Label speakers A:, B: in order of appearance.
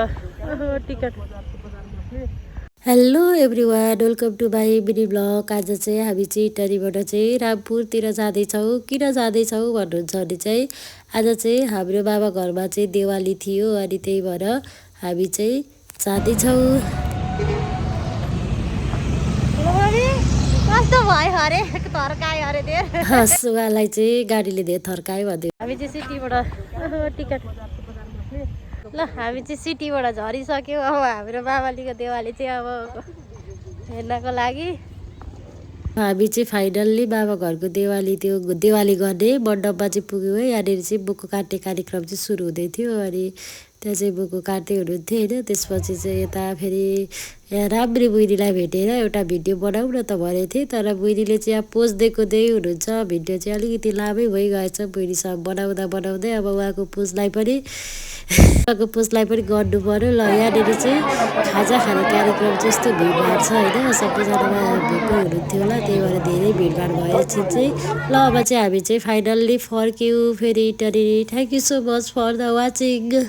A: Ticket hello everyone welcome to my mini blog. आज चाहिँ हामी चाहिँ इटारीबाट चाहिँ रामपुरतिर जाँदैछौँ। किन जाँदैछौँ भन्नुहुन्छ भने चाहिँ आज चाहिँ हाम्रो बाबा घरमा चाहिँ दिवाली थियो अनि त्यही भएर हामी चाहिँ जाँदैछौँ। उहाँलाई चाहिँ गाडीले धेरै थर्कायो भन्दै हामी चाहिँ सिटीबाट टिकट ल हामी चाहिँ सिटीबाट झरिसक्यौँ। अब हाम्रो बाबालीको देवाली चाहिँ अब हेर्नको लागि हामी चाहिँ फाइनल्ली बाबा घरको देवाली त्यो दिवाली गर्ने मण्डपमा चाहिँ पुग्यौँ है। यहाँनिर चाहिँ बुक्को काट्ने कार्यक्रम चाहिँ सुरु हुँदै थियो अनि त्यहाँ चाहिँ बुक्को काट्दै हुनुहुन्थ्यो होइन। त्यसपछि चाहिँ यता फेरि यहाँ राम्री बहिनीलाई भेटेर एउटा भिडियो बनाऊ न त भनेको थिएँ, तर बहिनीले चाहिँ यहाँ पोज दिएको हुनुहुन्छ। भिडियो चाहिँ अलिकति लामै भइगएछ बहिनीसँग बनाउँदा बनाउँदै। अब उहाँको पोजलाई पनि गर्नु पर्यो। ल यहाँनिर चाहिँ खाजा खाने कार्यक्रम चाहिँ यस्तो भिडभाड छ होइन। सबैजनामा भोकै हुनुहुन्थ्यो होला, त्यही भएर धेरै भिडभाड भएपछि चाहिँ ल अब चाहिँ हामी चाहिँ फाइनल्ली फर्क्यौँ फेरि Itahari. Thank you so much for the watching.